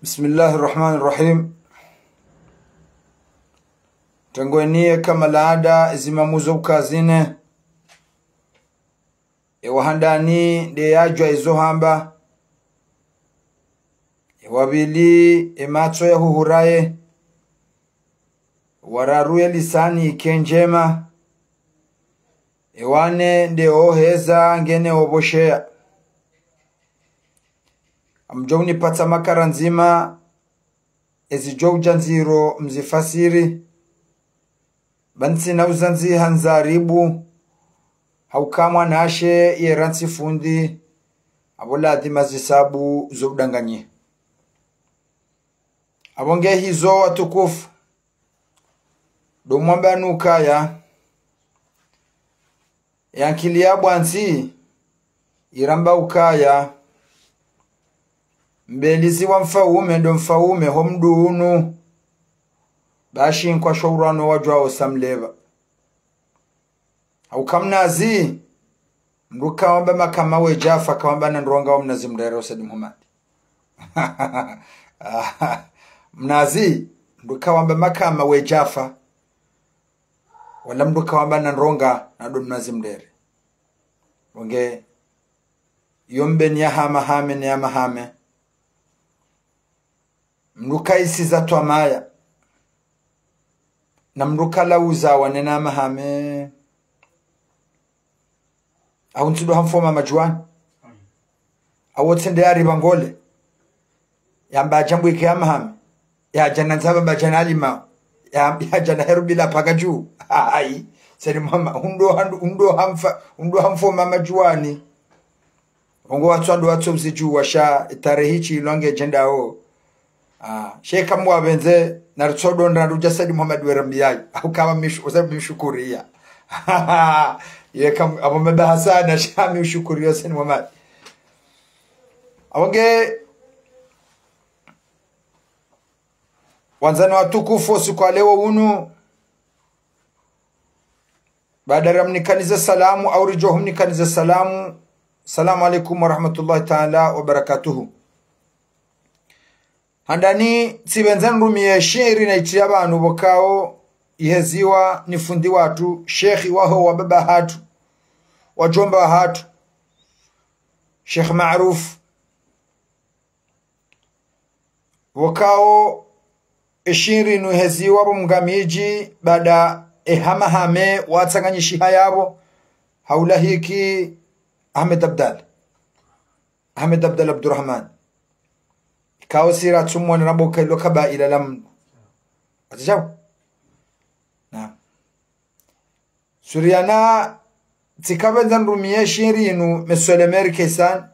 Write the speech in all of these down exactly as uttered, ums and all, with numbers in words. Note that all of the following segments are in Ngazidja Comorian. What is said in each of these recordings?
بسم الله الرحمن الرحيم. Tengweni eka malada ezimamu zo ukazine. Ewa handani nde yadjwa izo hamba. Ewa pvili ematso ya huhuraye. Ewa raru ye lisani ike ndjema. Ewa ne nde oheza ngene opvosheya. Amdjo unipatsa makara ndzima, ezidjo udja ndziro mzifasiri. Ba ntsina uzandzi ha ndzaribu, hauka mwanashe yera ntsi fundi, apvo ladhima zisabu zo udanganyi. Apvo nge hizo watukufu, ndo mwamba nukaya, yankili ya bwantsi, iramba ukaya, mbelizi wa mfaume ndo mfaume ho mdru unu, bashi nkwasho urwano wadjwao sa mleva. Hauka mnazi, mdru kawamba makama we djafa, kawamba na ndronga wa mnazi mrere usedi mhumadi. Mnazi, mdru kawamba makama we djafa, wala mdru kawamba na ndronga na ndo mnazi mrere. Onge, yo mbeni ya hama hame ne ya mahame. Mdru kaisiza twamaya. Na mdru kalauza wane na mahame. Au ntsindo hamfoma madjuwani. Au tsende yari bangole. Yamba djambu ike ya mahame. Yadja na ndzaba mbadja na alima. Ya, yadja na heru bila paka dju. Ayi. Seni mama, undo handu, undo hamfa, undo hamfoma madjuwani. Ongo watso ndo watso mzidjuwa sha tarehi tsi ilonge djendao. Ah, sheka mwapvendze, na ritsodo nda ndudja Said Muhammad werambiyayi. Au kama mishu, uza mishukuriya. Ye kam, apvo meba hasana, sha mishukuriyo Said Muhammad. Apvo nge, wandzani watukufu usiku wa leo unu, baada ya mnikanize salamu, au ridjo humnikanize salamu. Salamu alaikum wa rahmatullahi taala wa barakatuhu. Handani tsipvendza nrumiye shiri na itiya pvanu pvokao iheziwa ni fundi watru, shekhi waho wa baba hatru, wa djomba hatru, Sheikh Maruf. Pvokao eshiri nuheziwa pvo Mngamidji baada ehamahame watsanganyishiha yapvo, haulahiki Ahmed Abdallah. Ahmed Abdallah Abdurrahman. Ikao sira tsumwona na boka ilo kabaila la mdru. Atijao? Na. Suriyana, tsikapvendza nrumiye shiri inu, Monsieur le maire Kaysan.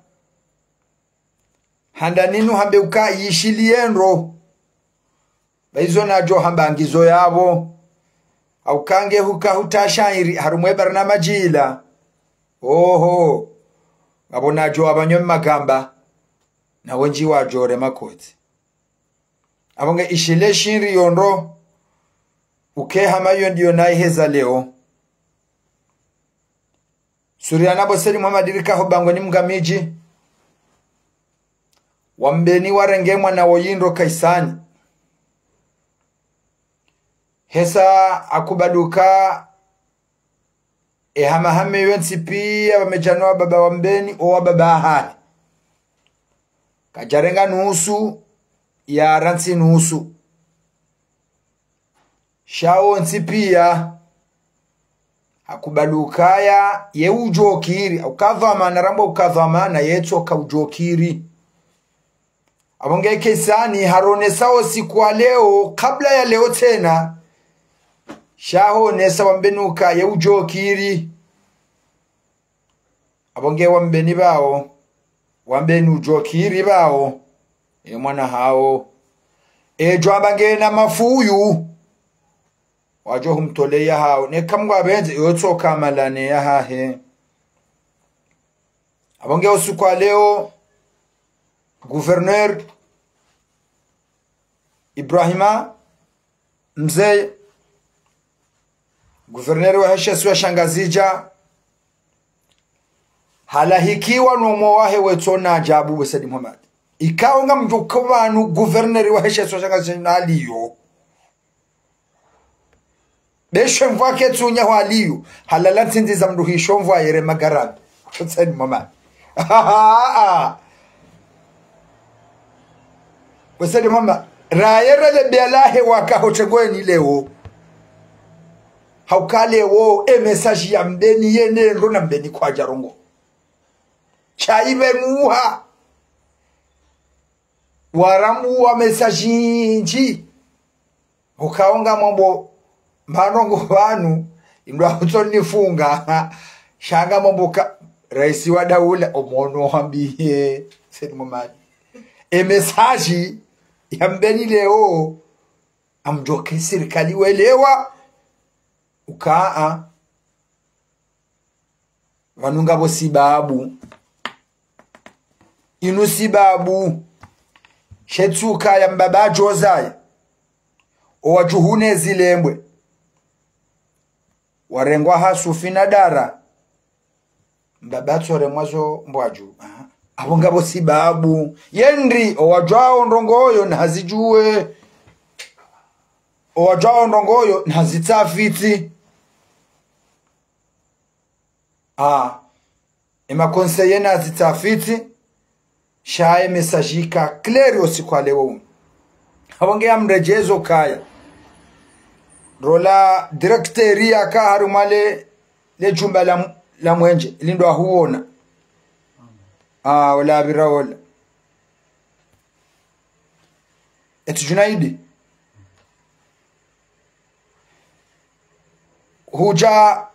Handani nuhambe uka yishiliye ndro. Ba izo nadjo hamba ngizo yapvo. Au kange huka hutasha iri harumwa barnamaji ila. Oho. Apvo nadjo apvanywe magamba. Na wendji wadjo rema koti. Apvo nge ishile shiri yo ndro. Uke hama yo ndiyo nayiheza leo. Suriyana pvo Said Muhammad rika ho bangweni Mngamidji. Wambeni warenge mwana wo yindro Kaysan. Hesa akubaluka ehamahame yontsi piya pvamwedja no wababa wambeni o wababa hahe. Kadjarenga nusu, yarantsi nusu. Sha wontsi piya, hakubaluka ya, ye udjo kiri, ukadhwamana, rambwa ukadhwamana, yetsoka udjo kiri. Apvo nge Kaysan, haronesa usiku wa leo, kabla ya leo tsena, sha honesa wambeni uka, ye udjo kiri. Apvo nge wambeni pvao, wambeni udjo kiri pvao, e mwana hao. Edjo amba nge na mafuyu, wadjo humtole ya hao, ne kamwa pvendze, yotsoka malane ya hahe. Apvo nge usiku wa leo, gouverneur Ibrahima, Mze, gouverneur wahe she isiwa sha Ngazidja, halahikiwa no mo wahe wetso na ajabu we Said Muhammad. Ikao ngamdjo uka pvanu gouverneur wahe she isiwa sha Ngazidja aliyo. Be she mvua ketsunya ho aliyo. Halala ntsindzi za mdru hisho mvua yere magarani. Hussein Mohamed. Hussein Mohamed. Rayere le bia lahe waka ho Tengweni leo. Hauka leo, e message ya Mbeni yene ndo na Mbeni kwadja rongoa. Sha ipvenuha. Warambuwa message nyindji. Ukao ngamwambo mbano ngo pvanu, indro hutsonifunga. Sha ngamwambo ka, raisi wa daula, omono hambiye, Said Mohamed. E message ya Mbeni leo, amdjoke sirikali welewa, ukaa, pvanu ngapvo sibabu. Inu sibabu. She tsuka ya mbaba djozaya. Owadjuhu ne zilembwe. Warengwa ha sufi na dara. Mbaba tsoremwa zo mbwadju. Aha. Apvo ngapvo sibabu. Yendri, owadjuao ndrongo oyo na hazidjuwe. Owadjuao ndrongo oyo na hazitsafiti. Ah. E ma conseiller na zitsafiti, sha e message ika clair o usiku wa leo unu. Apvo nge ya mredjezo kaya. Rola directeur yaka harumwa le, le jumba la, la mwenje, lindo ahuona. Ah, ola apvira ola. Eti Junaidi. Hudja,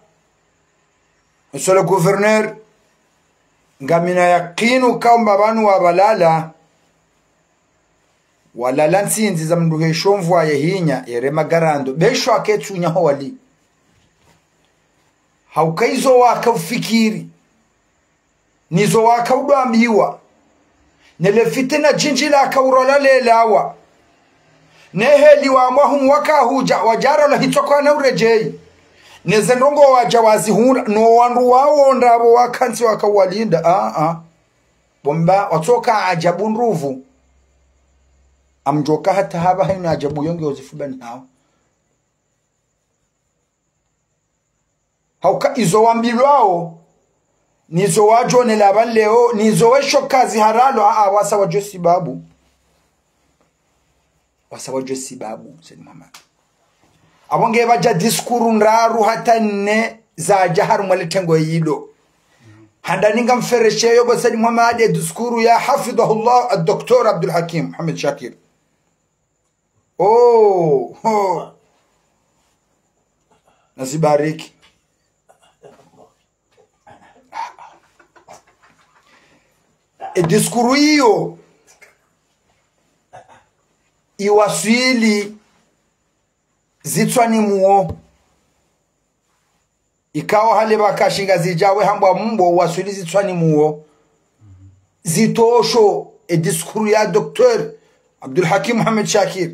monsieur le gouverneur, ngamina yakinu kaumba pvanu wapvalala, walala ntsindzi za mdru hisho mvua ye hinya, yere magarando, be sho aketsunya ho wali. Hauka izo waka ufikiri. Nizo waka udwambiwa. Nele fitina djindji laka urola lelawa. Neheli wa mwahumu waka hudja, wadjara la hitsokwa na uredjeyi. Neze ndrongo wadja wazihundra, no wandru wawo ndrabo wakantsi waka uwalinda. Ah, ah. Bo mba, watsoka ajabu ndruvu. Amdjoka hata hapva hayina ajabu yonge ozifuba ni hawo. Hauka izo wambilwao, nizo wadjonela pvanu leo, nizo wesho kazi haralo, aa, wasa wadjo sibabu. Wasa wadjo sibabu, Said Mohamed. Apvo nge pvadja diskuru ndraru hata nne zadja harumwa le Tengweni lilo. Handa ninga mfereshe yo bo Said Mohamed, e diskuru ya hafidhahullah, al-Doktor Abdul Hakim Mohamed Shakir. Oh, oh. Nazibariki. E diskuru iyo iwaswili zitswani mwo. Ikao hale pvaka shinga zidjawe hambwa mbo waswili zitswani mwo. Zitosho e diskuru ya Doktor Abdul Hakim Mohamed Shakir.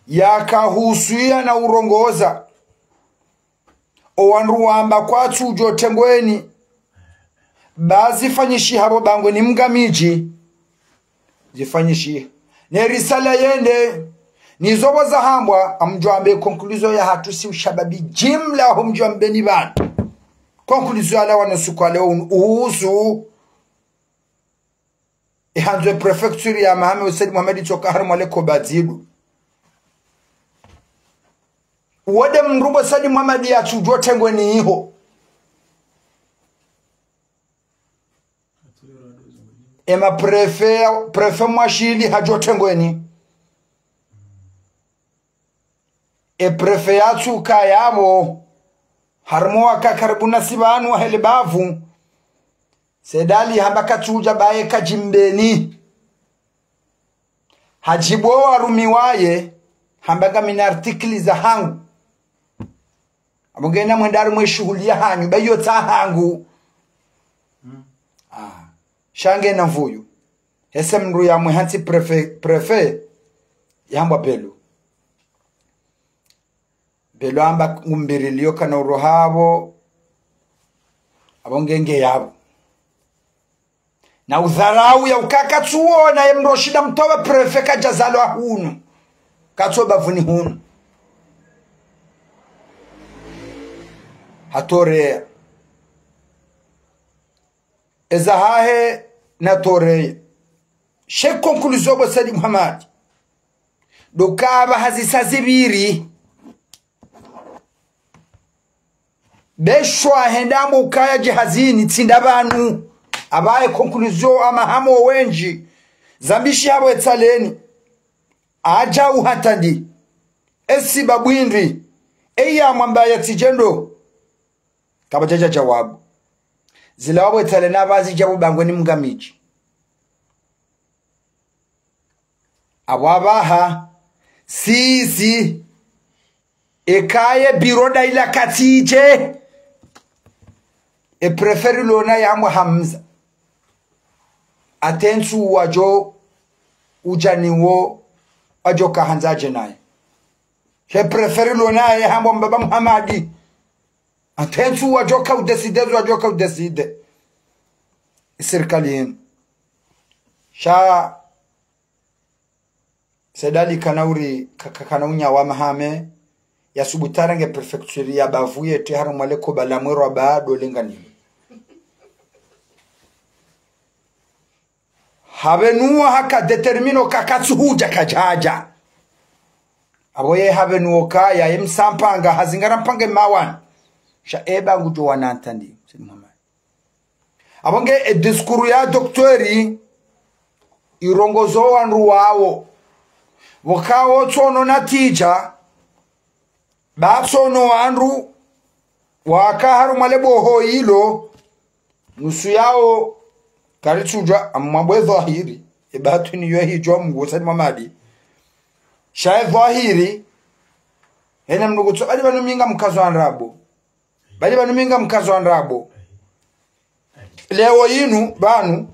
Yaka huswiya na urongoza. Owandru wamba kwatsu udjo Tengweni. Ba zifanyishiha pvo Bangweni Mngamidji. Zifanyishiha. Ne risala yende. Nizo pvo zahambwa, amdjo ambe conclusion ya hatru si ushababi jimla ho mdjo ambe ni pvanu. Conclusion ya lawa no usiku wa leo unu, uhusu ihandzo e préfecture ya Mahame Said Mohamed itsoka harumwa le Kobadzidu. Wode mndru bo Said Mohamed yatsu udjo Tengweni iho. Ema préfet, préfet Mwashili hadjo Tengweni. E préfet yatsuka yapvo, harumwa waka karibu na si pvanu wahele bavu. Said Ali hamba katsu udja baye kadji Mbeni. Hadjibu owarumi waye, hamba ngamina article zahangu. Apvo ngena mwenda harumwa e shuhuli yahanyu, bayo tsi hangu. Ah, sha ngena mvuyu. Hese mndru yamwe hantsi préfet, préfet, yahambwa Belo. Belo amba ngumbiriliyo kana uroha apvo, apvo nge nge yapvo. Na udharau ya ukaya katsuona ye mdru oshinda mtowe préfet kadjazalwa hunu. Katsu bavuni hunu. Hatoreya. Eza hahe natoreya. She conclusion bo Said Mohamed. Ndo ukaya pvahazisa zipviri. Beshwa henda mbo ukaya djihazini tsi nda pvanu. Apvaye conclusion ama hamo wendji. Zambishi hapvo etsaleni. Adja uhatandi. Esi babwindri. Eya mwamba ya tsidjendo. Kapvadjadja djawabu. Zila wapvo etsaleni apvazi djabu bangwe ni mngamidji. Apvo apvaha, sisi, eka ye biro nda ila katsidje, e préfet rilo naye hambwa Hamza. Atentsu wadjo udja niwo, wadjo kahandza adje naye. He préfet rilo naye hambwa mbaba Muhamadi. Atentsu wadjo ka udécider, zo wadjo ka udécider. Sirikali yinu. Sha Said Ali kana uri, ka-, ka-, kana unyawa mahame, ya subutu arenge préfecture ya bavu yete harumwa le koba la mwero aba ndo lenganiwe. Hapvenuwa haka déterminer ka katsuhudja kadjadja. Apvo ye hapvenuwa ka ya ye msa mpanga, hazingara mpanga mawan. Sha eba ngudjo wana ntandi, Said Mohamed. Apvo nge e discours ya docteur irongozo wandru wawo. Pvoka wo tsono natija, ba tsono wandru waka harumwa le boho ilo, nusu yawo karitsudjwa, amma bwe dhwahiri, e batwini yo hidjwa Mngu Said Mohamed. Sha e dhwahiri, hena mndu kutso, badi pvanu mi ngamkazo wa ndrabo. Badi pvanu mi ngamkazo wa ndrabo. Leo yinu pvanu,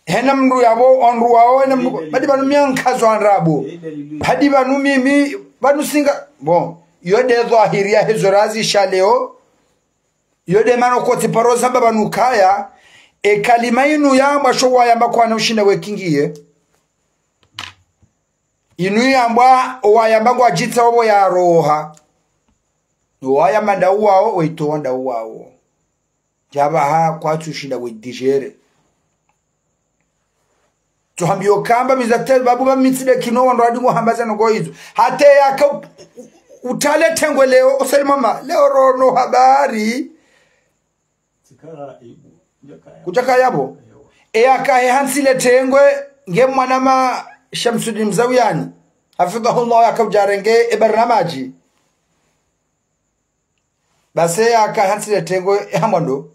hena mndru yapvo, wandru wawo, hena mndru, badi pvanu mi ngamkazo wa ndrabo. Badi pvanu mimi, pvanu singa, bon, yo nde dhwahiri ya hezo razi sha leo, yo nde mana kotsi paro zamba pvanu kaya, e kalima inu yamba sho wayamba kwana ushinda wekingiye. Inu yamba, owayamba ngwadjitsa wapvo yaroha. Owayamba nda uwawo, wayitowa nda uwawo. Djapvaha kwatsu shinda we digérer. Tsohambiyo kamba miza te babu ba mitsi de kino wandru wadi ngo hamba zano ngo izo. Hata yaka u-, u-, utale tengwe leo, oseli mama, leo rono habari. Kudjaka yapvo. Eyaka he hantsi le tengwe nge mwanama Shamsudin Mzawiyani. Hafidhahullah, yaka udjarenge e barnamaji. Basi yaka hantsi le tengwe e hambwa ndo.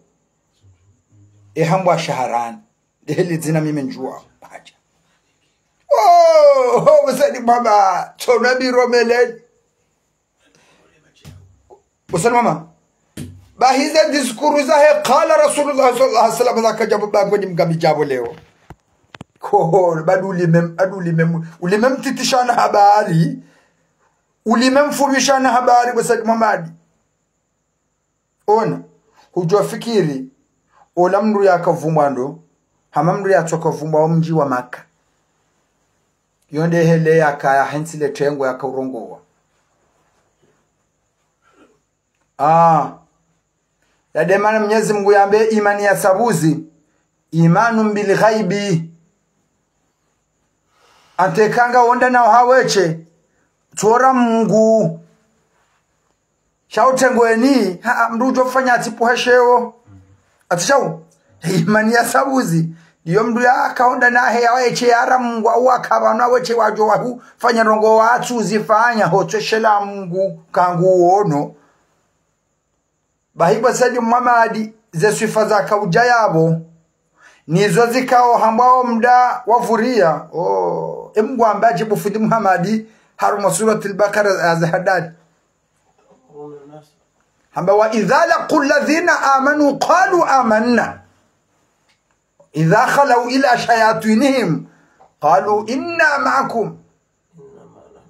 E hambwa Shaharani. Ndeheli dzina mimi ndjuwa. Hadja. Oh, oh, Said Mohamed. Tsona biro meleni. Usani mama. Bahi ze discours zahe, qala Rasulullah sallallahu alaihi wasallam, zaka djabu bangwe ni mgambi djabu leo. Ko, badi ulime, badi ulime, ulime mtitishana habari. Ulime mfumishana habari, bo Said Mohamed. Ona, hudjwa fikiri, ola mndru yaka vumbwa ndo, hama mndru yatsoka vumbwa wo mdji wa Maka. Yo nde hele yaka ya hantsi le tengwe yaka urongowa. Ah. Yade mana Mnyezi Mngu yambe imani ya sabuzi. Imanun bil ghaibi. Ante kanga wonda na haweshe. Tsora Mngu. Sha utengweni, ha, mndru udjo fanya atipuhe sheo. Ati shao, imani ya sabuzi. Iyo mndru yaka wonda nahe yaweshe yara Mngu, au akapvanu weshe wadjo wahu, fanya ndrongo watsu zifanya, hotsweshela Mngu, kangu wono. Bahi bo Said Mohamed, ze swifa zaka udja yapvo. Nizo zikao hambwa wo mda wa vuriya. Oh, e Mngu amba djibu fundi Mohamed, harumwa Suratul Bakara, aza hadad. Hamba, وإذا لقوا الذين آمنوا قالوا آمنا. إذا خلوا إلى شياطينهم قالوا إنا معكم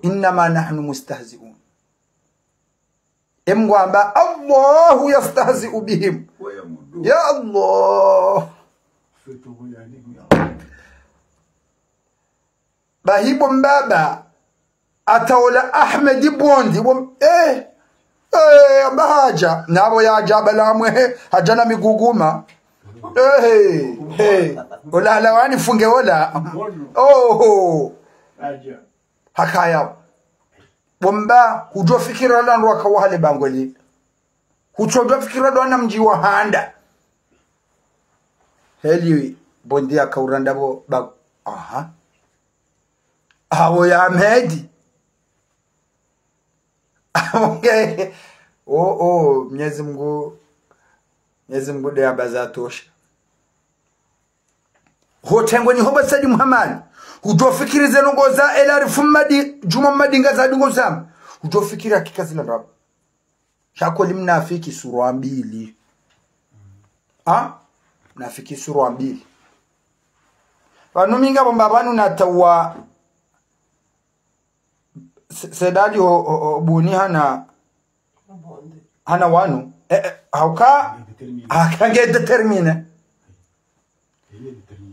إنما نحن مستهزئون. E Mngu amba, الله يستهزئ بهم. Ya Allah. Bahi bo mbaba, hata ola Ahmed Bondi, bo, eh, eh, amba hadja, napvo yadja bala mwe, hadja na miguguma. Eh, eh, ola, ola wani funge ola. Oh, oh. Hakaya. Bo mba, hudjo fikira ola ndo waka wahale bangwe li. Hutsodjo fikira ndo wana mdji wa handa. Heli Bondi yaka uranda bo ba, aha. Awo ya Ahmed. Okay. Oh, oh, Mwenyezi Mungu, Mwenyezi Mungu nde amba zatosha. Ho tengweni ho bo Said Muhammad. Hudjo fikiri ze ndrongo za Elarifu Mmadi, Djuma Mmadi ngaza ndrongo zama. Hudjo fikiri hakika zila ndapvo. Sha kweli mnafiki sura mbili. Ha? Mnafiki sura mbili. Pvanu mi ngapvo mba pvanu natawa Se-, Said Ali ho, ho, ho buni hana, hana wanu. Eh, eh, hauka, haka nge déterminé.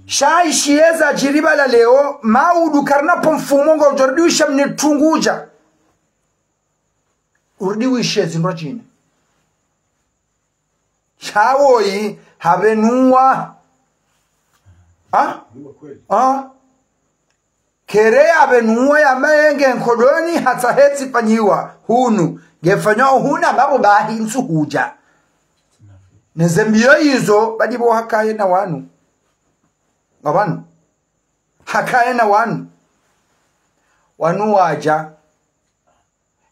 Sha ishi yeza djiri bala leo, maudu karina po mfumo ngo djorudi wisha mni tungudja. Urudi wishe zindru djine. Sha woyi, hapvenuwa. Ha? Ha? Kere hapvenuwa yamba yenge nkoloni hata hetsi fanyiwa hunu. Nge fanyiwa huna babu bahi ntsu hudja. Neze mbiyo izo, badi bo hakaye na wanu. Ngapvanu. Hakaye na wanu. Wanu wadja.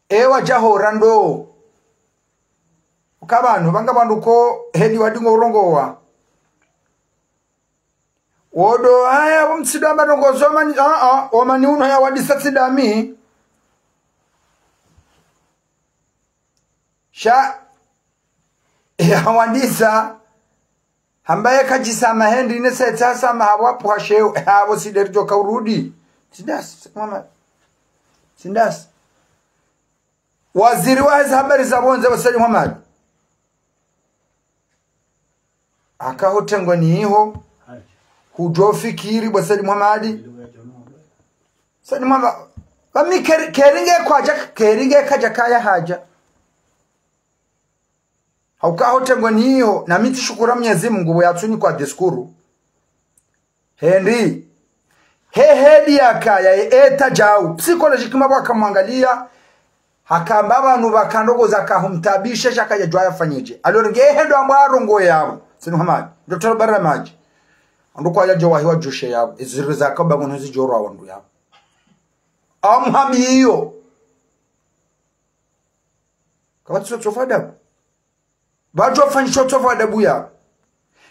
E wadja hora ndo. Uka pvanu, pvanga pvandru ko heli wadi ngo urongowa. Wodo, aya, wo mtsidu amba ndrongo zo mani, a, a, wo mani uno ya wadisa tsidami. Sha, ya wadisa. Hamba ye kadjisa mahendri ne setsa sama hapvo hapvo hashewo, hapvo sideri djoka urudi. Sindas, mama. Sindas. Waziri wa hezi habari za pvondze bo Said Muhammad. Haka ho tengweni iho. Hudjo fikiri bo Said Muhammad. Said Muhammad. Ba mi keri, keri nge kwadja, keri nge kadja kaya hadja. Hauka ho tengweni iho, na mi tsi shukura Mwenyezi Mungu, bo yatsuni kwa diskuru. Hendri. He heli yakaya, e, eta djau. Psychologiquement pvwaka mwangaliya. Hakamba pvanu pvaka ndrongo zaka humtabisha, sha kadja djuwa yafanyedje. Alors nge hendo ambwa arongowe yapvo. Said Muhammad. Docteur Baramaji. Ando kwadja djo wahi wadjushe yapvo. Eziri zaka pvangu no zidjorwa wandru yapvo. Amuhambi iyo. Kapvatsi sho tsofa adabu. Pvadjo fanyisho tsofa adabu ya.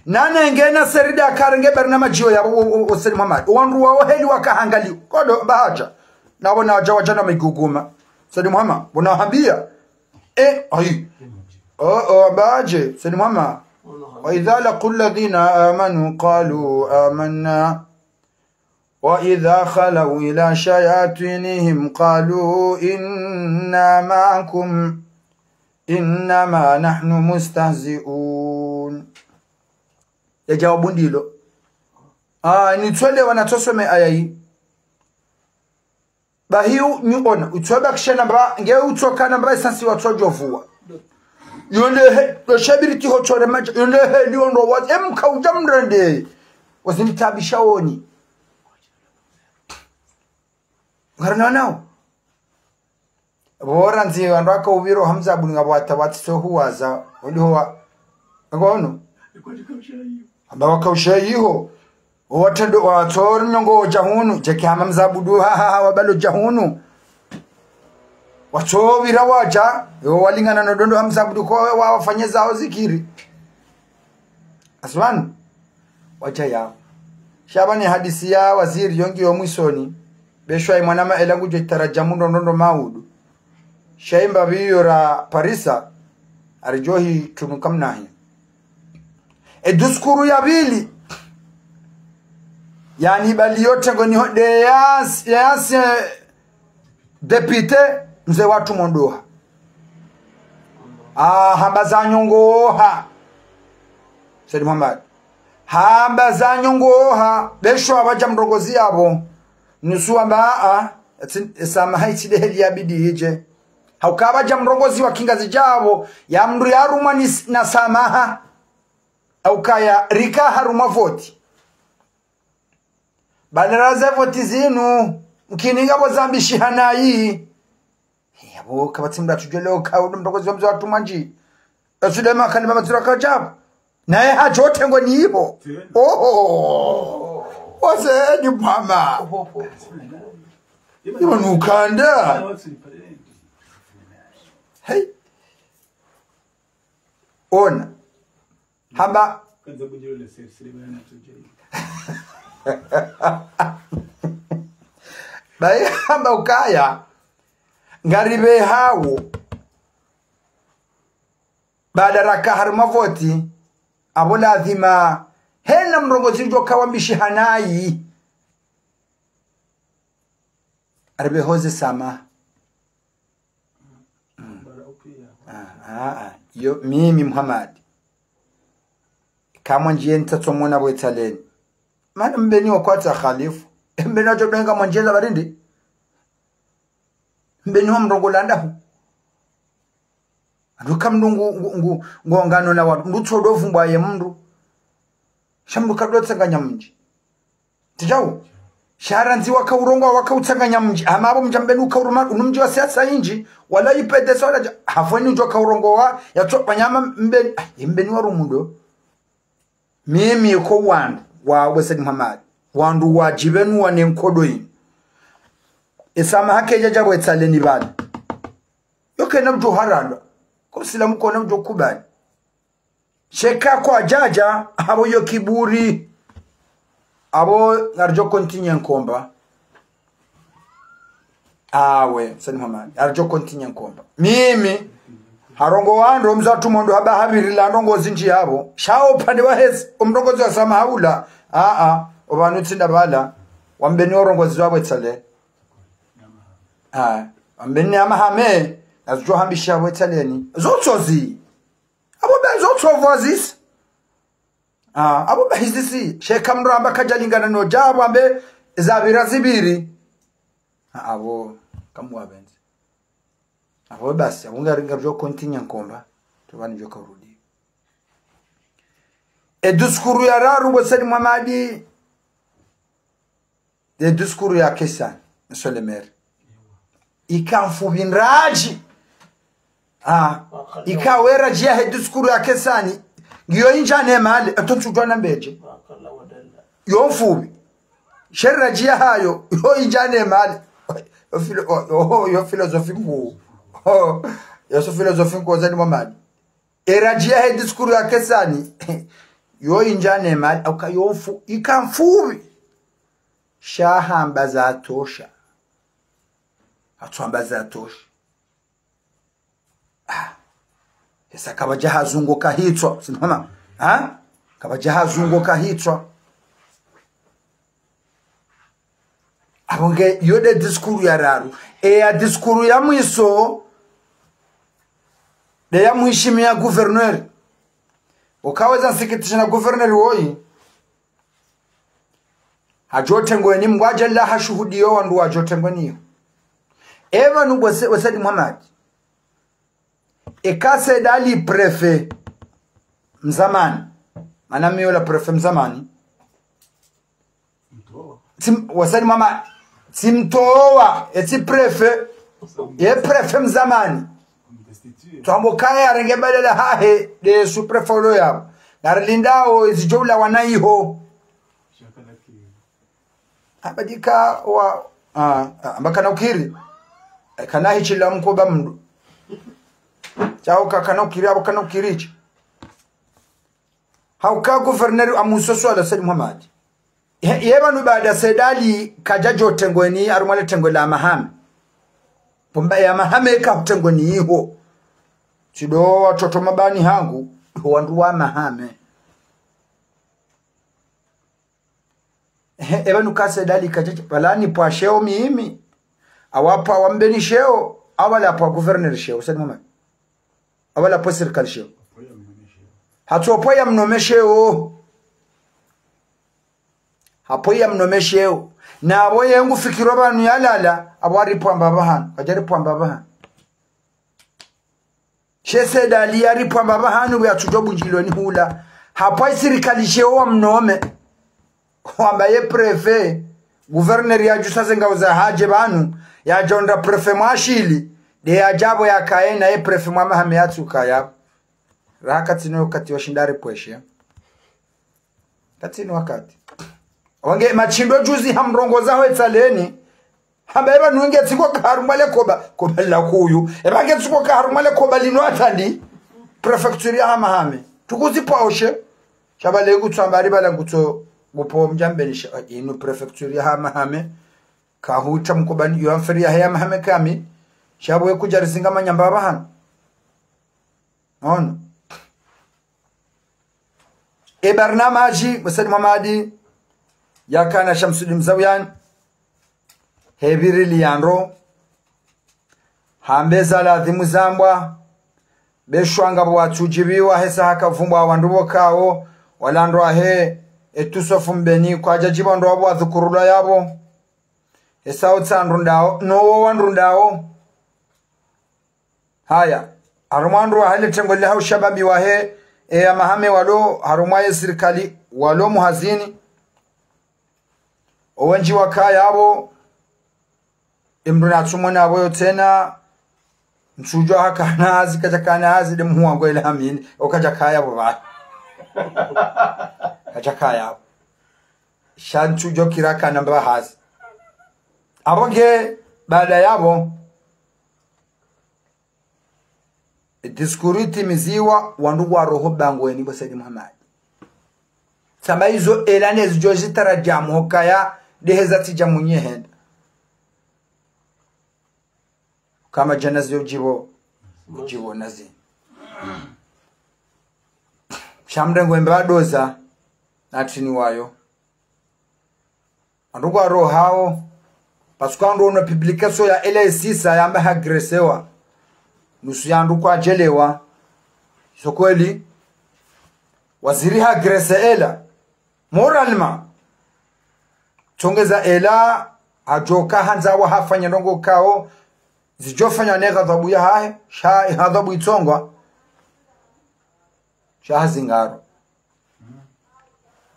Nane nge na serida karenge barina madjiyo ya o, o, o, Said Muhammad. Wandru wa o heli waka hangali. Kodo bahadja. Na pvo na wadja wadja na miguguma. Said Muhammad. Pvo na hambiya. Eh, ayi. Oh, oh, bahadje. Said Muhammad. وإذا لقوا الذين آمنوا قالوا آمنا وإذا خلوا إلى شياطينهم قالوا إنا معكم إنما نحن مستهزئون. Ya djawabu ndilo. Ah, nitswelewa na tsosome aya yi. Bahi u, nyi ona, utswabakisha namba, nge utsokana mba esansi watsodjovuwa. Yonde he, do shabiri ti ho tsore madja, yonde he, liondro wa, em kaudja mrende. Wazini tabisha oni. Ngarina nao. Pvo randzi wandru waka upviro Hamza Abdu ngapvo wata watsi so huwaza, ondi howa. Ngono. Amba waka ushayiho. Owatrendo watsori nyongo dja hunu, djeke hama Mza Abdu ha, ha, ha, wabalo dja hunu. Watsopvira wadja, yo walingana no dondo ha Mza Abdu ko wa, wafanye zao zikiri. Aswanu, wadja yapvo. Sha pvani hadisi ya waziri yo ngiyo mwisoni. Be shwayi mwana ma ela ngudjo itaraja mundo ndondo maudu. Sha imba pviyo ra Parisa, aridjohi tunu kamnahi. E diskuru ya pvili, yani bali yote ngoni ho de yas, yas, eh, député, mze watru Mondoha. Ah, hamba za nyongoha. Said Muhammad. Hamba za nyongoha, be shwayi wadja mrongozi yapvo. Nusu wamba, a, a, tsi-, samaha itsi de heli ya bidi idje. Hauka pvadja mrongozi wa kingazi djapvo, ya mndru yarumwa ni s-, na samaha. Hauka ya rika harumwa voti. Badala ze voti zinu, mkini ngapvo zambishiha nayi. Yapvo kapvatsi mndru atsudjuwa leo ka udu mrongozi wa mze wa tumwa ndji. Esudema kani mama tsura kadjabu. Naye hadjo tengwa ni ibo. Oho. Ose ni mama. Ibo nukanda. Hey. Ona. Hamba. Baye hamba ukaya. Ngaripve hawo. Baada raka harumwa voti, apvo lazima hena mrongozi udjo kawambishiha nayi. Aripve hoze samaha. Mm. Ah, ah, ah. Yo, mimi Muhammad. Kamwe ndjiye ntsatso mwona pvwe tsaleni. Mana mbeni wa kwatsa khalifu. Mbeni wadjo donga mwanjeza barindi. Mbeni wa mrongola ndahu. Andu ka mndru ngu, ngu, ngu, ngu ngano na wandru. Mndru tsodo vumbwa ye mndru. Sha mndru kado tsanganya mdji. Tidjau. Sha randzi waka urongowa waka utsanganya mdji. Hama apvo mdja mbeni uka uruma, unu mdji wa siasa indji. Wala ipedesa wala dja. Hafweni udjo ka urongowa, ya tso pvanyama mbeni. Ah, ye mbeni wa rumudo. Mimi ko wandru wa wesedi Muhammad, wandru wadjipvenuwa ne nkodo inu. Esamaha kedja dja pvwe tsaleni pvale. Yo kena mdru haralwa. Ko msilamu kona mdru kubali. Sheka kwadjadja, apvo yo kiburi. Apvo ngaridjo kontinye nkomba. Awe, sani mama, aridjo kontinye nkomba. Mimi, harongowa ndo mze wa tumwa ndo hamba hapviri la ndrongo zindji yapvo. Sha wo upvande wa hezi, omrongozi wa samaha ula. A, a, opvanu tsi nda pvala. Wambeni orongozi wa pvwe tsale. A, wambeni amahame, nazidjo hambisha pvwe tsaleni. Zotsozi. Apvo be zotso pvwa zisi. A, apvo be hizisi. Sheka mndru amba kadjalingana no djapvo ambe zapvira zipviri. A, apvo, kamu wapvendze. Apvo basi, apvo ngari ngaridjo kontinye nkomba. Tupvani djo karudi. E diskuru ya raru pvwe sedi Muhammad. E diskuru ya kesani, monsieur le maire. Ika mfupvi ndradji. A, ika we radji ya he diskuru ya kesani. Ngiyo indja ne male, ato ntsudjuwa na mbedje. Yo mfupvi. She radji ya hayo, yo indja ne male. Yo filo-, o, o, yo filozofi mkuu. O, yo so filozofi mkuu zani Muhammad. E radji ya he diskuru ya kesani. Yo indja ne male, hauka yo mfu-, ika mfupvi. Sha hamba zatosha. Hatsu hamba zatosha. A. Esa kapvadja hazungo kahitswa. Simama. A? Kapvadja hazungo kahitswa. Apvo nge, yo de diskuru ya raru. E ya diskuru ya mwiso, de ya mhishimiwa gouverneur. Ukaweza nsikitisha na gouverneur woyi. Hadjo tengweni mngwadja la hashuhudiyo wandru wadjo tengweni yo. Epvanu pvwe se-, pvwe sedi Muhammad. Eka Said Ali préfet mzamani. Mana mi ola préfet mzamani. Tsim-, wasani mama, tsimtowa, etsi préfet, ye préfet mzamani. Twambo kaya arenge badala hahe, de sous-préfet ulo yapvo. Narilindao, ezidjo ula wana iho. Abadika wa, a, a, amba kana ukiri. E, kana hichila mkoba mndru. Chao ka kana ukiri, apvo kana ukiri ichi. Hauka gouverneur amusoso ala Said Muhammad. Ye, ye pvanu baada Said Ali kadjadjo tengweni, harumwa le tengwe la mahame. Pvomba ya mahame ka tengweni iho. Tsido watoto mabani hangu, iho wandru wa mahame. Ehe, epvanu ka Said Ali kadjadja, pvala nipvwa sheo mimi. Apvo apvwa wambeni sheo, apvo pvala apvwa gouverneur sheo, Said Muhammad. Apvo pvala apvwa sirikali sheo. Hatsu apvwa ya mnome sheo. Apvwa ya mnome sheo. Na apvo ye ngufikiro pvanu yalala, apvo aripvwamba pvahanu, kadjaripvwamba pvahanu. She Said Ali yaripvwamba pvahanu, pvo yatsudjo bundjilwa ni hula. Hapvo isirikali sheo wamnome. Wamba ye préfet, gouverneur yadjusa ze ngao zahadje pvanu, yadjo ndra préfet Mwashili, nde yadja pvo yakaye na ye préfet Mwamahame yatsukaya. Raha katsina wakati washinda ripvweshe. Katsina wakati. Wange mashindo juzi hamrongoza ho Itsaleni. Hamba eba nunge tsiko kaharumwa le koba, koba la kuyu. Eba nge tsiko kaharumwa le koba linu atandi. Préfecture ya Hamahame. Tukuzipvoshe. Sha pvale kutsamba ari pvala ngutso ngupvo Mdjambeni sha, inu préfecture ya Hamahame. Kahutra mkobani yo affaire ya Hamahame kami. Sha pvo kudjarizinga manyamba pvahanu. Ono. E barnamaji, bo Said Mohamed, yakana Shamsudin Mzawiyan, hepviri liyandro, hamba eza ladhimu zambwa, be shwanga pvo watsudjibiwa hesa hakavumbwa wandru pvo kawo, walandrwa he, etusofu mbeni, kwadjadjiba ndo wapvo wadhukurulwa yapvo, hesa utsandru ndawo, no wo wandru ndawo. Haya, harumwa wandru wahe le tengo lile ha ushababi wahe, e, ya Hamahame walo, harumwa ye sirikali walo muhazini. Owendji wakaya apvo, emdru natsumwona apvo yo tsena, ntsudjo hakana hazi, kadjakana hazi, de muhu wangu ele hamini, okadjakaya apvo pvahe. Kadjakaya apvo. Sha ntsudjo kira kana mba hazi. Apvo nge, baada yapvo, e discours itimiziwa, wandru ngwaroho bangweni bo Said Mohamed. Tsamba izo ela ne zidjo zitara djamu hokaya deheza tsidja munye henda. Kama djana zio djibo, djibo nazi. Shamrengo emba doza, natini wayo. Wandru ngwarohao, parce que wandru ono publication ya L S isa yamba hagresewa. Nusu ya wandru kwadjelewa. So kweli, waziri hagrese ela. Moralement. Tsongeza ela, hadjoka handza wa hafanya ndrongo kao, zidjofanya ne ghadhabu yahahe, sha ghadhabu itsongwa. Sha hazingaro.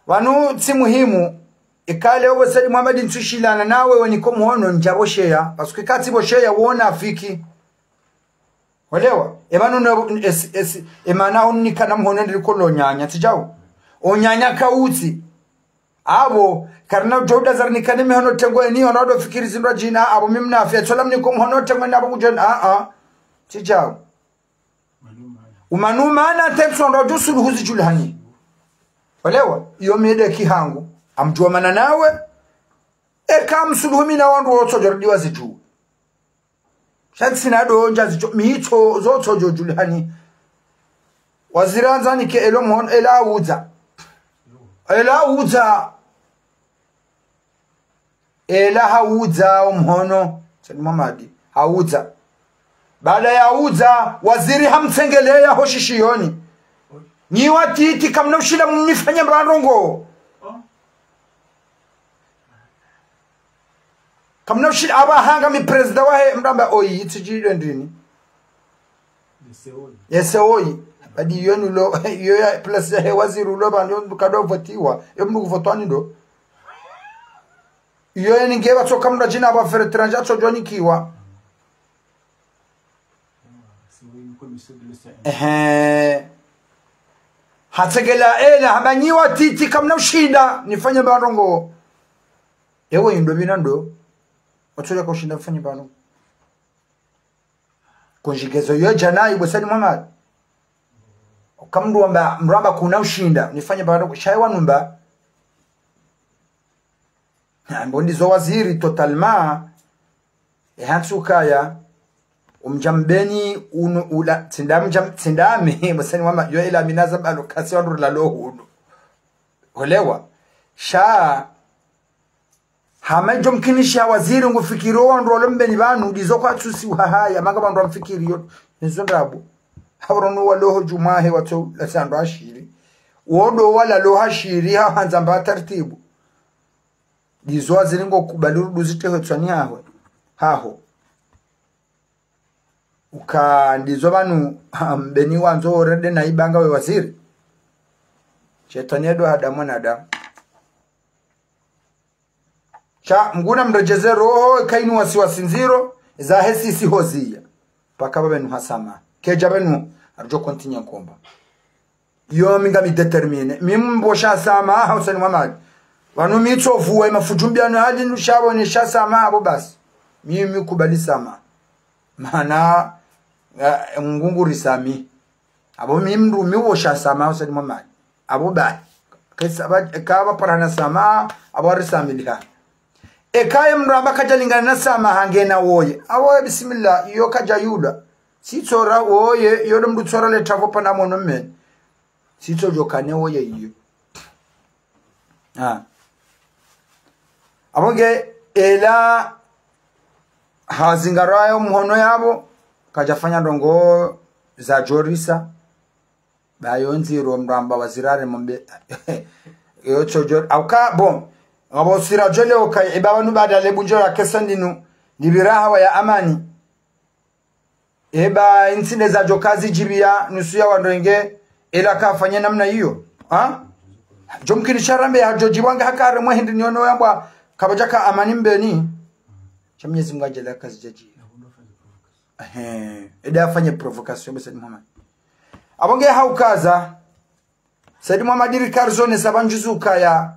Pvanu tsi muhimu, ikale owe Said Mohamed ntsushilana nawe weniko muhono ndjapvosheya, parce que katsi pvosheya wona afiki. Walewa, epvanu ne, es, es, emana unikana muhono ndiri kolo nyanya, tsidjau. Onyanya kautsi. Apvo, karina udjo uda zarinikane mihono tengweni, ono ado fikiri zindru djina, apvo mimi nafi, tsola mniko muhono tengweni, apvo kudjoni, a, a. Tsidjau. Umanu mana tepso ndo dju suluhu zidjulihani. Walewa, iyo mi de kihangu. Amdjuwa mana nawe. Eka msuluhu mi na wandru wotsodjo rudiwa zidju. Sha ntsina do ndja zidjo, mi itso zotsodjo djulihani. Waziri handza nike elo mhono, ela udza. Ela udza. Ela haudza omhono, Said Mohamed, haudza. Baada ya udza, waziri hamtsengeleya ho shishiyoni. Nyi watiti, kamna ushinda mnifanye mba ndrongo. Kamna ushinda apvaha nga mi prezida wahe, mramba oyi, itsidjile ndrini. Yese oyi. Badi iyo nulo, iyo ya place yahe waziri ulo pvanu, iyo mndru kado votiwa, iyo mndru kuvotwa ni ndo. Iyo yani nge pvatsoka mndru djina apvo affaires étrangères atsodjonikiwa. Ehe. Hatsengela ela, hamba nyi watiti kamna ushinda, nifanye mba ndrongo. Ewe indo pvina ndo. Watsodja ka ushinda mfanye mba ndrongo. Konjigezo yo djana ibo Said Mohamed. Oka mndru wamba, mndru wamba kuna ushinda, nifanye mba ndrongo, sha ye wanumba. Ambo ndizo waziri totalement. E hantsu kaya, umdja mbeni unu ula, tsinda mdja, tsinda mi, bo Said Mohamed, yo ela minaza balo, kasi wandru lalo hunu. Walewa. Sha, hama idjo mkinisha waziri ngufikiri wandru walo mbeni pvanu, ndizo kwatsusi uhahaya, manga wandru wamfikiri yo, nizo ndrabo. Hawrono walo ho djumwa he watso la sandro ashiri. Wodo wala lo hashiri, ha handza mba tartibu. Ndizo waziri ngo kubali urudi uzitehe hetswani haho. Haho. Uka ndizo pvanu, ha, Mbeni wandzo urende na ibanga we waziri. Shetwani yado hada mwanadamu. Sha, Mngu namredjeze roho, kaini wasiwasi ndziro, zahe sisi hoziya. Paka pvapvenu hasama. Kedja pvenu, aridjo continuer nkomba. Yo mi ngami déterminé. Mi mpvosha samaha Hussein Mohamed. Pvanu mi tsovuwa, ye mafudjumbi yanu hali nushawo ni sha samaha apvo basi. Mi, mi kubali samaha. Mana, eh, Mngu ngu risamihi. Apvo mi mndru mi mpvosha samaha Hussein Mohamed. Apvo bahi. Kesa ba, kaba parana samaha, apvo arisamiliha. Eka ye mndru amba kadjalingana na samaha ngena woye. Apvo bismillah, iyo kadja yula. Sitsora woye, iyo ndo mndru tsora le travo pana mono meni. Sitsodjokane woye iyo. Ah. Apvo nge ela hazingarwa yo mhono yapvo, kadjafanya ndrongo zadjorisa. Bayo ndziro mndru amba waziri are mombe. Yo tsodjo, auka, bon. Ngapvo sira djole oka, eba pvanu baada le bundjo la kesa ndinu, ni pvira hawa ya amani. Eba intsi nde zadjo kazi djibiya, nusu ya wandru wenge, ela kafanya namna iyo. Ha? Djo mkini sharambe ya djo djibwanga haka are mwe hindri niono yambwa, kapvadjaka amani Mbeni. Sha Mwenyezi Mngu adjala kazi djadji. Ehe, eda afanye provocation, bese ni mama. Apvo nge haukaza, Said Mohamed Ricard zonesa pvandjuzi ukaya,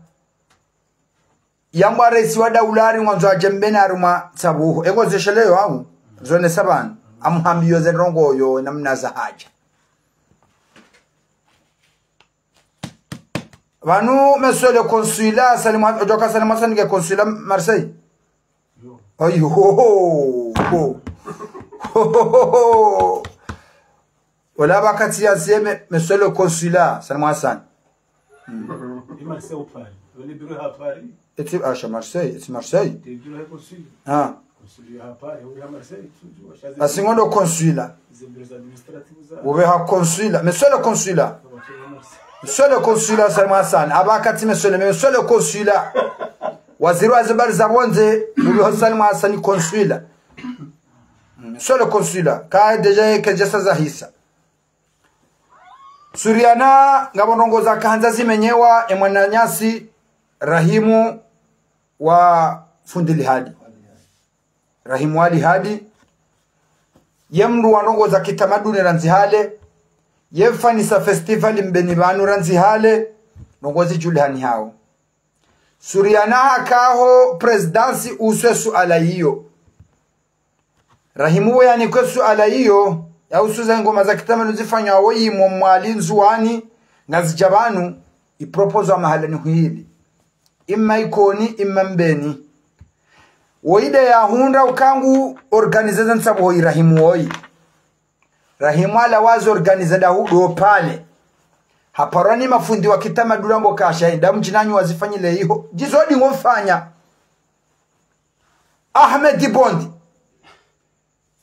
yambwa raisi wa daula ari ngwandzo adje Mbeni harumwa tsabuho. Eko zesheleyo hau, zonesa pvanu. Amuhambiyo ze ndrongo yo, namna za hadja. Pvanu, monsieur le consul, Salim, odjoka Salim Hassan nge consul Marseille. Ayi, ho, ho, ho. Ho, ho, ho, ho. Wala wakati ya zeme, monsieur le consul, Salim Hassan. Ni Marseille ou Paris? Ni bureau à Paris? Eti, ah, sha Marseille, eti Marseille. Ni bureau à consul. Ah. Consul à Paris, ou à Marseille, tu vois, ça, Asi ngondo consul. C'est bureau administratif, ça. Ube ha consul. Monsieur le consul. Comment tu vois Marseille? Monsieur le consul, Salim Hassan. Aba kati monsieur le, monsieur le consul. Waziri wa zibari za pvondze, ube ho Salim Hassan consul. Monsieur le consul. Ka déjà ke jesa za hisa. Suriana, ngapvo ndrongo za kahandza zimenyewa, e mwananyasi, Rahimu wa fundi Lihadi. Rahimu wa Lihadi. Ye mndru wa ndrongo za kitamaduni randzi hale. Ye mfanyisa festival Mbeni pvanu randzi hale. Ndrongo zidjulihani hao. Suriana hakaho présidence uswe suala iyo. Rahimu we yanikwe suala iyo, ya usuza ngoma za kitamaduni zifanywa wo yimo Mwali Ndzuwani, ngazidja pvanu, i propose wa mahala ni hwili. Imma Ikoni, imma Mbeni. Wo ide ya hundra uka ngu organiser ze ntsabuho i Rahimu woyi. Rahimu ala wazi organiser da hudo pale. Haparwa ni mafundi wa kitamaduni ambo kasha, nda mdjinanyi wazifanyile iho. Djizo di ngomfanya. Ahmed Bondi.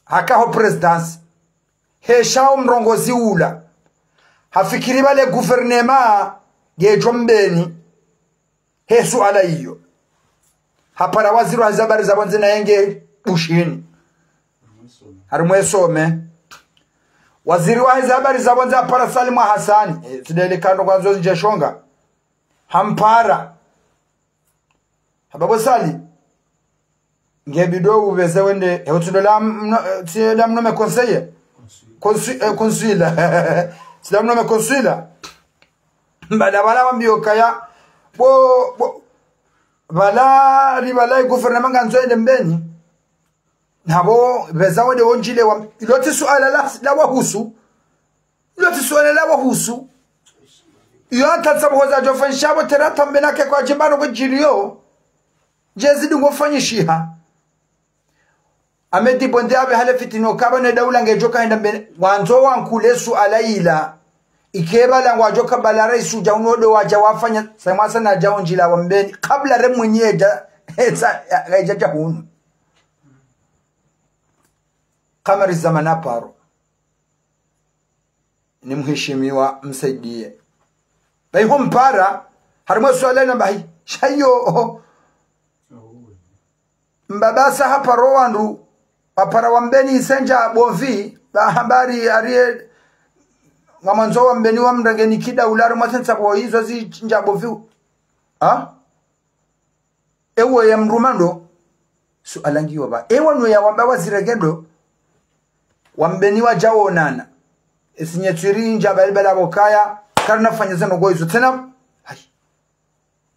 Hakaho présidence. Hesha o mrongozi ula. Hafikiri pvale gouvernement ngedjo Mbeni. He suala iyo. Hapara waziri wa zabari za pvondze na yenge Bushini. Harimwe some. Waziri wa zabari za pvondze hapara Salim Hassan. E, tsidele kando kwa nzo nje shonga. Hampara. Hamba bo Sali. Nge bido ubeze wende, e, utsi dola mno-, e, tsi dola mnome conseiller. Consu-, e, consulat. Tsi dola mnome consulat. Mbada pvala wambiyo kaya, bo, bo, pvala, ri pvala i gouvernement ngandzo yende Mbeni. Nabo, beza wende wondjile wa, ilo tsi suala la, la wahusu. Ilo tsi suala la wahusu. Iyo atatsa buhoza djofanyisha bo terata Mbeni ake kwa djimbano kwe djiriyo. Djezi dungo fanyishiha. Ahmed Bondi abe hale fitino kaba ne daula ngedjo kahenda Mbeni. Wandzo wankule suala ila. Ike pvala ngwadjo kabala raisi udja uno do wadja wafanya. Salim Hassan adja ondjila wa Mbeni. Kabla re mwenye dja. Etsa, ya, ya, dja, dja hunu. Kamari zamana paro. Ni mheshimiwa msaidiye. Bahi humpara, harimwe suala na bahi. Sha iyo, Mbaba sa haparo wandru, wapara wa Mbeni isenja bovi, ba habari ariye, ngamwandzo wa Mbeni wa mrengeni kida ulari mwasentsa kwa izo zinja bovi. Ha? Ewo ya mrumando, suala ngiyo ba. Ewa no ya wamba wazirengendo, wa Mbeni wajaonana. Esinye tsiri nja bali bala bokaya, karina fanya zeno go izo. Tsena, hai.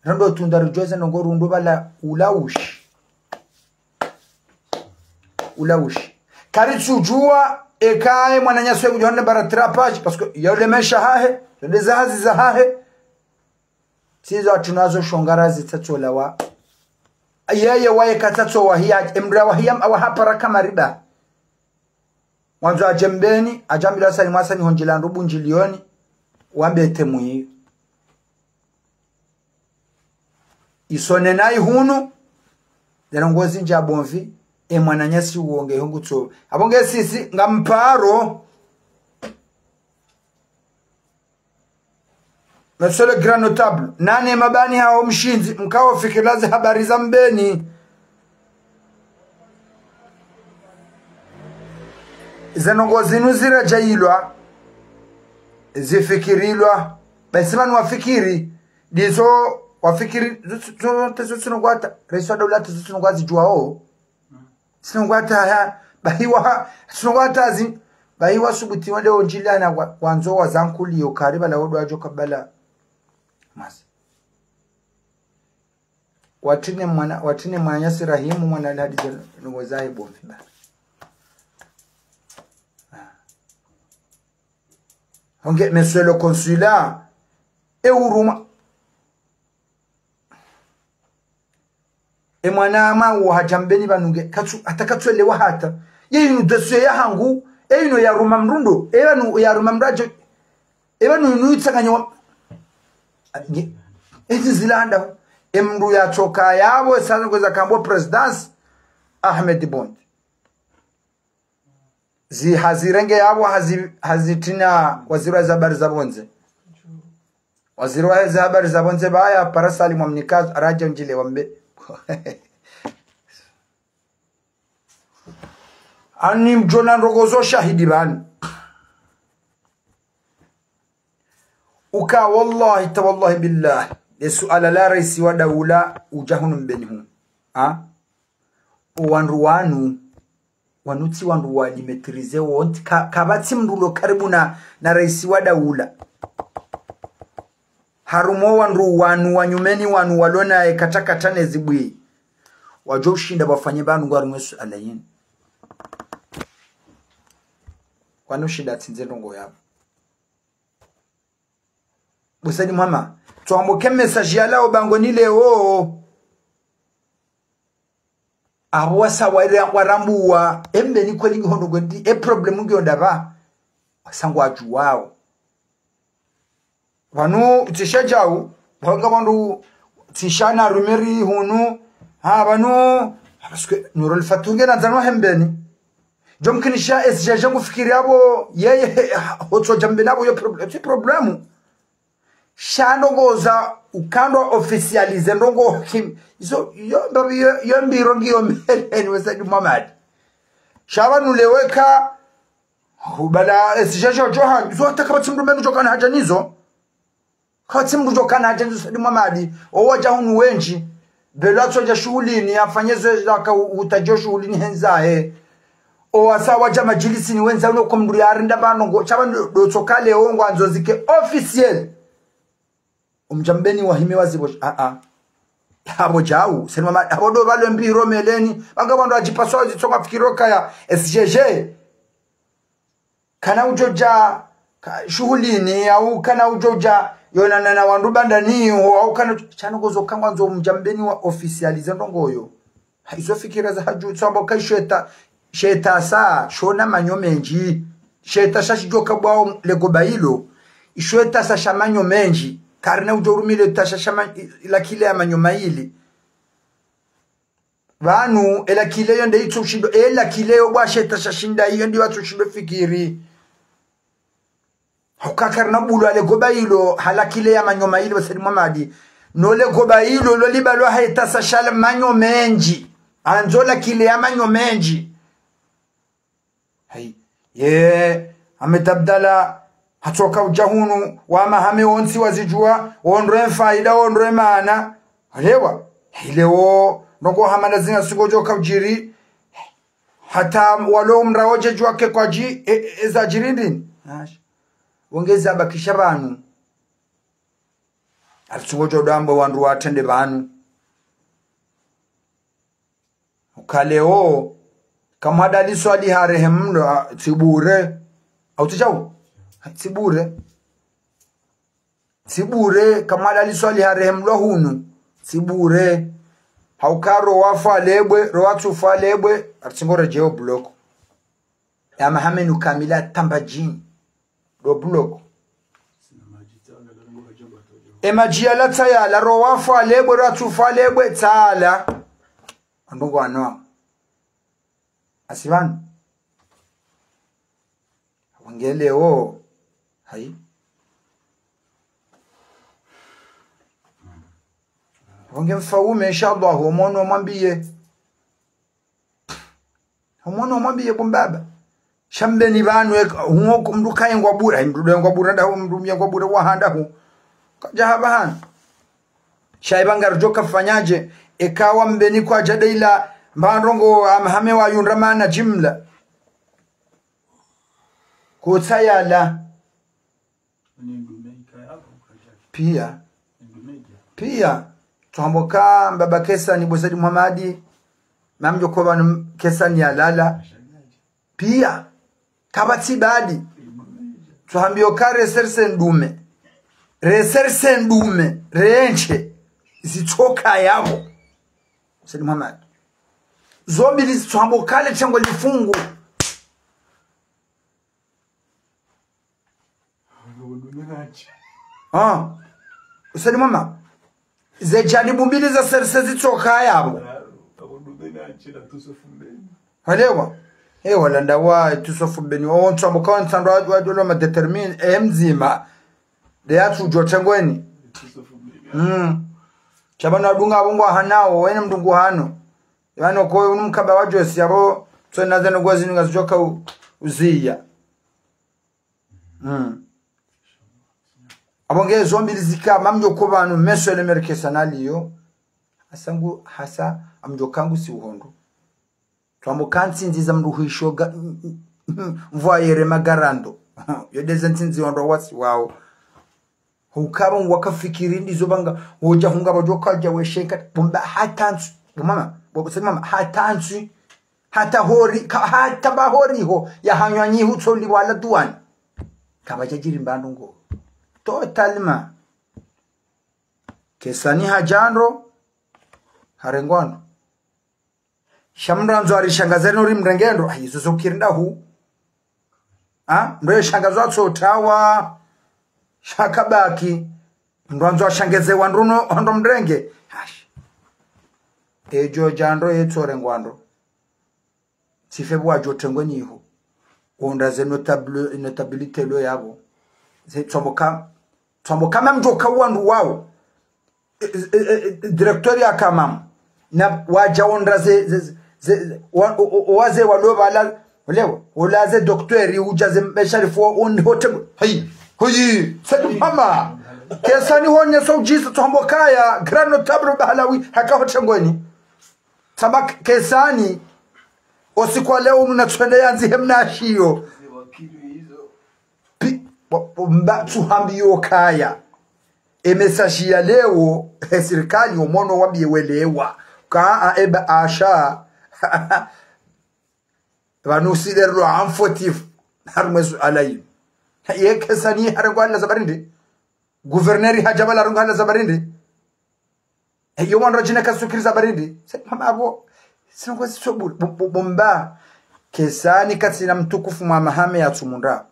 Rando tunda rujoze no go rundu bala ulaushi. Ulaushi. Karitsujua, ekaye mwananyasi we kujohane bara trapaji, parce que ya ule maesha hahe, ya ule zahazi zahahe. Sizo atunazo shongara zitsatsola wa. Yeye waye katsatso wahiya, emra wahiya, awa hapara kamariba. Wandzo aje Mbeni, ajambila sani mwasa ni honjila ndubu njilioni, wambe temwi. Isone na ihunu, zeno ngozi nja bonvi, e mwananyasi uonge hungu tso. Abonge sisi, ngamparo. Monsieur le grand notable, nane mabani hao mshindzi, mkao fikira ze habari za Mbeni. Ze ndrongoo zinu zirajailwa, zifikirilwa, basi pvanu wafikiri, ndizo wafikiri, zo, zo, zo, zo, zo, zo, ngwata, raisi wa daula, zo, zo, ngwazi juwao. Sinongwata ya, bahiwa, sinongwata zi, bahiwa subuti wande onjilana wa, wandzo wa zankuli yo kariba la wodo ajo kabala. Mas. Watine mwana, watine mwananyasi Rahimu, mwana Alhadi jan-, ndrongoo zahe bonvi ba. Honge, monsieur le consulat, e uruma. E mwana ama uwo haja Mbeni pvanu nge, katsu, hata katsuelewa hata. Ye inu dossier ya hangu, e inu ya ruma mrundo, e pvanu ya ruma mrajo, e pvanu inu itsanganya wa, nge, ezi zilanda, e mndru ya toka yapvo, sana kweza kambo présidence, Ahmed Bond. Zi hazirenge yapvo hazi, hazitrina waziri wa ze habari za pvondze. Waziri wa ze habari za pvondze baya para Salim Mwamnikazo, araja unjile wambe. Ani mjona ndrongoo zo shahidi pvanu. Uka wallahi, ta wallahi billah. Le suala la raisi wa daula uja hunu Mbeni hu. Ha? O wandru wanu, wanu tsi wandru wali maîtriser wontsi, ka, kapvatsi mndru ulo karibu na, na raisi wa daula. Harumwa o wandru wanu, wa nyumeni wanu, walona e katakata ne zibwi. Wajo ushinda wafanye pvanu ngwa harumwa e suala yinu. Wanu ushinda tsindze ndrongoo yapvo. Bo Said Mhama, tswambo ke message yalawa bangoni leo. Apvo wasa ware-, warambuwa, e Mbeni kweli ngiyo ndrongoo ndi, e problème ngiyo ndapvi. Wasa ngwajuwao. Pvanu, tsisha jau, pvanga pvandru, tsisha na rumeur hunu, ha, pvanu, parce que Nurul Fatu nge na dzanwa he Mbeni. Jomkinisha S G G ngufikiri apvo, yeye, he, ha, hotso ja Mbeni apvo yo problème, tsi problème. Sha ndrongoo za ukandwa officialiser ndrongoo kim. Izo, yo, ndo, yo, yo mbiro ngiyo mbeleni we Said Mohamed. Sha pvanu leo eka, hubala S G G Johan, izo hata kapvatsi mndru Mbeni ujo kana haja nizo. Kapvatsi mndru ujo kana haja nizo Said Mohamed. O waja hunu wendji. Belo atsoja shuhulini, afanye zo zaka u-, utajo shuhulini hendza he. O wasa waja majilisini wendza uno kwa mndru ya rinda pvanu ngo, sha pvanu ndo, ndo tsoka leo ngwandzo zike officiel. Omja Mbeni wahime wazibo, a, a. Apvo jau, Said Mohamed, apvo ndo pvalo mbiro mbeleni, pvanga pvandru ajipaswa zitsonga fikiro kaya S G G. Kana ujo ja, ka, shuhulini, au kana ujo ja, yonana na wandru bandani, ho, au kana, sha ndrongoo zo kangwandzo omja Mbeni wa officialiser ndrongoo yo. Ha, izo fikira za haju, tsamba ka ishweta, sheta sa, shona manyo mendji. Sheta sha shijo kabwao le goba ilo. Ishweta sa sha manyo mendji. Karina ujo rumile ta sha sha ma-, i-, ila kile ya manyo mayili. Pvanu, ela kile yo nde itso ushindo, ela kile yo bwa sheta sha shinda iyo ndi watso ushindo fikiri. Hauka karina bulwa le goba ilo, hala kile ya manyo mayili bo Said Mohamed. No le goba ilo, lo libalwa ha eta sa sha la manyo mendji. Andzo la kile ya manyo mendji. Hayi. Ye, Ahmed Abdallah, hatsoka udja hunu, wa mahame wontsi wazidjuwa, wondro ye mfaida, wondro ye maana. Halewa. Hayi leo, ndrongo hama na zinu zingodjoka udjiri. Hata walo mrawo dje djuwa ke kwadji, e, e, eza djiri ndrini. Hashi. Wongeza bakisha pvanu. Aritsungo djo damba wandru watrende pvanu. Uka leo, kamwada liswali harehemlwa, tsi bure. Au tsi djau? Tsi bure. Tsi bure, kamwada liswali harehemlwa hunu. Tsi bure. Hauka ro wafu alebwe, ro watsufu alebwe, aritsungo redjeo bloc. Ya mahamenu kamila tamba djini. Ndo bloc. E madji yala tsayala, ro wafu alebwe, ro watsufu alebwe, tsala. Androngo ano. Asi pvanu. Wonge leo. Hayi. Wonge mfaume, inshallah, wo mwana mwambiye. Wo mwana mwambiye bo mbaba. Sha Mbeni pvanu, eka, hungo mndru kaye ngwa bure, mndru de ngwa bure, ndahu mndru mye ngwa bure, wa handa hu. Kadja hapvahanu. Sha ipva ngaridjo kafanya dje, eka wa Mbeni kwadja deila, mba ndrongo, amahame wa yundra mana jimla. Kutsayala. Piya. Piya. Tsuhambo ka mbaba Kesani bo Said Muhammad. Mamdjo ko pvanu Kesani yalala. Piya. Kapvatsi badi. Tsuhambiyo ka recherche ndume. Recherche ndume. Renche. Zitsoka yapvo. Said Muhammad. Zo mbili zitsuhambo ka le tsengo lifungu. Ah. Useni mama. Ze janibu mbili za recherche zitsoka yapvo. Halewa. Ewa landa wa Tusofu Mbeni. Wo ntsu ambo ka wo ntsu ndo wa, wa, wa ma déterminer. E mdzima. De yatsu djo tengweni. Mm. Sha pvanu wadunga apvo ngwa hanao, wene mndru ngu hano. Pvanu ko unu mkaba wa djosi apvo, tsena zeno ngwa zinu ngazidjoka u-, uziya. Mm. Apvo nge zo mbili zika, mamdjo ko pvanu, meso ele merkesa naliyo. Hasa ngu, hasa, amdjo kangu si uhondo. Tsuhambo ka ntsindzi za mndru hwisho ga, mvwa yere magarando. Yo de ze ntsindzi wandru wasi wao. Hukaba ngwa kafikiri ndizo pvanga, wodja hunga pvadjo kadja weshenka, bo mba hata ntsu, bo mama, bo Said Muhammad, hata ntsu, hata hori, ka, hata pvahori ho, ya hanywa nyi hutso li wala duwani. Kapvadja djiri mba ndrongo. Totalement. Kesani hadja ndro, harengwa ndro. Sha mndru andzo arishangaze no rimrenge ndro, ayi, zo zo kiri ndahu. Ha? Mndru ye shangazo atsotawa, sha kabaki. Mndru andzo ashangaze wandru no, wandru mrenge. Hashi. Edjo dja ndro yetso rengwa ndro. Tsife pvwa djo tengweni iho. Wonda ze notable, notabilité lo yapvo. Ze tsuhambo ka, tsuhambo ka mamdjo ka wandru wao. E, e, e, e, directeur ya kamamu. Na wadja wonda ze, ze, ze, ze, wa, o, o, o, waze walo pvala, olewa, ola ze docteur, udja ze mesharifu wa on hotel. Hayi, hayi, Said Muhammad. Kesani honye so udjisa tsuhambo kaya, grand notable Bahalawi, haka hotengweni. Tsamba Kesani, o siku wa leo unu na tswende yandzi he mnashiyo. Pi-, bo, bo mba tsuhambiyo kaya. E message ya leo, he sirikali, o mono wambiye welewa. Ka a eba asha. Pvanu si lerlo amfotif. Harumwa suala yinu. Ye Kesani harengwa hali za barindi. Gouverneur hadja pvala harengwa hali za barindi. E, yo wandru wadjine kasukiri za barindi. Said Muhammad apvo. Sinongo zitso bure. Bo, bo, bo mba. Kesani katsina mtukufu mwa mahame ya tsumunda.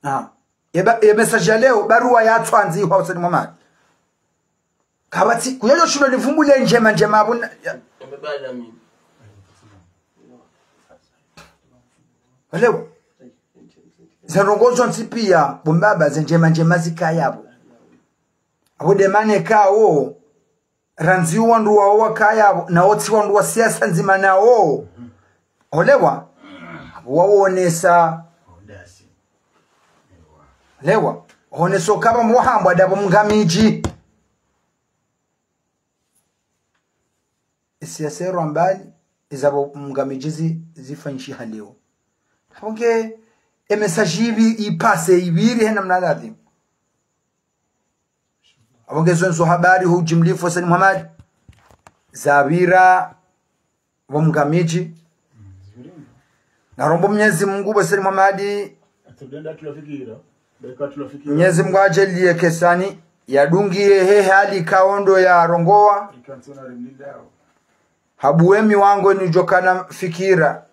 Ah. Eba, e message ya leo, baruwa ya tswandziwa Said Muhammad. Kapvatsi, kuyoyo shilo livumbule ndjema ndjema apvo na, ya. Halewa. Ze ndrongo zontsi piya, bo mbaba ze ndjema ndjema zikaya apvo. Apvo de mane kawo, randzi wandru wawo wakaya apvo, nawo tsi wandru wa siasa ndzima nawo. Olewa? Apvo wawonesa. Olewa? Wawonesa ukaya pvamwe wahambwa ndapvo Mngamidji. Isiasa ero mbali, izapvo Mngamidji zi-, zifanyishiha leo. Apvo nge, e message ipvi, ipase, ipviri hena mna ladhimu. Apvo nge zo ndzo habari hu jimlifu Said Muhammad. Zapvira pvo Mngamidji. Narombo Mnyezi Mungu pvo Said Muhammad. Mnyezi Mungu ajaliye kesani, yadungiye he hali kaondo yarongowa. Habuwe mi wangu nidjokana fikira.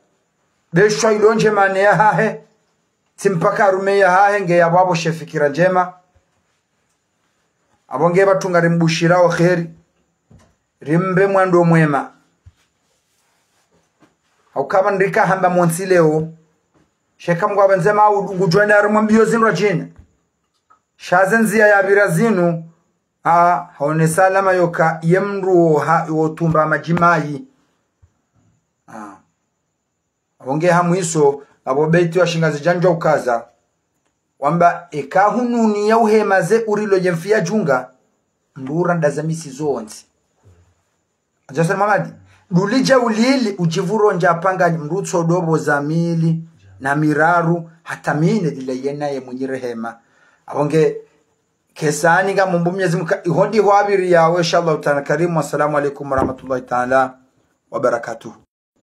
Beshwa ilo ndjema ne yahahe. Tsi mpaka arume yahahe nge yapvo apvo she fikira ndjema. Apvo nge pvatsu ngarimbushirao kheri. Rimbe mwando mwema. Hauka pvanu rika hamba montsi leo. Sheka Mngu apvendze ma udungu djwenda harumwa mbio zindru djina. Sha ze ndzia yapvira zinu. Ah, haonesa alama yoka ye mndru wo ha, wo tumba madjimayi. Ah. Apvo nge ha mwiso, apvo beti wa shingazidja ndjo ukaza. Wamba, eka hununi ya uhema ze urilo ye mfi ya djunga, ndura nda za misi zontsi. Adja Said Muhammad, ndulidja ulili, udjipvuro ndja pangani, mndru tsodo pvo za mili, na miraru, hata mine lila yena ye mwinyi rehema. Apvo nge, kesani ngamombo Mnyezi Mungu, iho ndi hwapviri yawe, inshallah ta'ala karimu. Assalamu alaikum warahmatullahi ta'ala wabarakatuh.